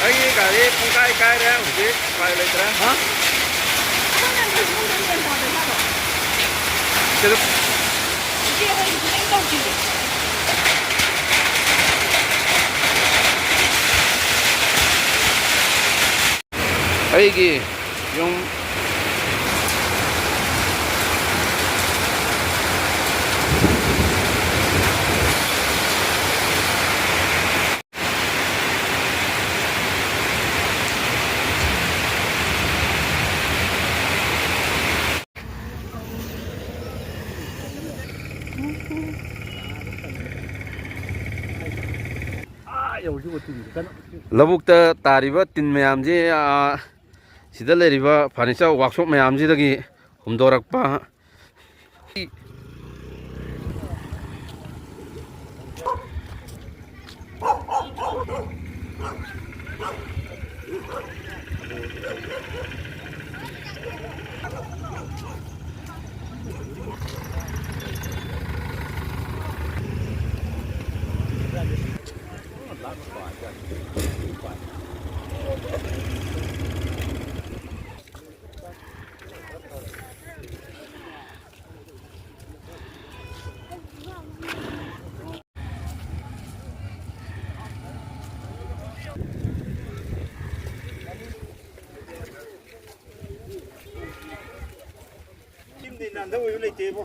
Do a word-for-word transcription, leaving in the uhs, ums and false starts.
ꯑꯩꯒꯤ ꯒꯥꯔꯤ ꯄꯨꯡꯀꯥꯏ ꯀꯥꯏꯔꯦ ꯍꯧꯖꯤꯛ, ꯎꯄꯥꯏ ꯂꯩꯇ꯭ꯔꯦ꯫ ꯍꯥ? ꯑꯩꯒꯤ ꯌꯨꯝ꯫ ꯂꯧꯕꯨꯛꯇ ꯇꯥꯔꯤꯕ ꯇꯤꯟ ꯃꯌꯥꯝꯁꯤ, ꯑꯥ, ꯁꯤꯗ ꯂꯩꯔꯤꯕ furniture workshop ꯃꯌꯥꯝꯁꯤꯗꯒꯤ ꯍꯨꯝꯗꯣꯔꯛꯄ꯫ ꯌꯨꯝꯗꯤ ꯅꯥꯟꯗ ꯑꯣꯏꯕ ꯂꯩꯇꯦꯕꯣ꯫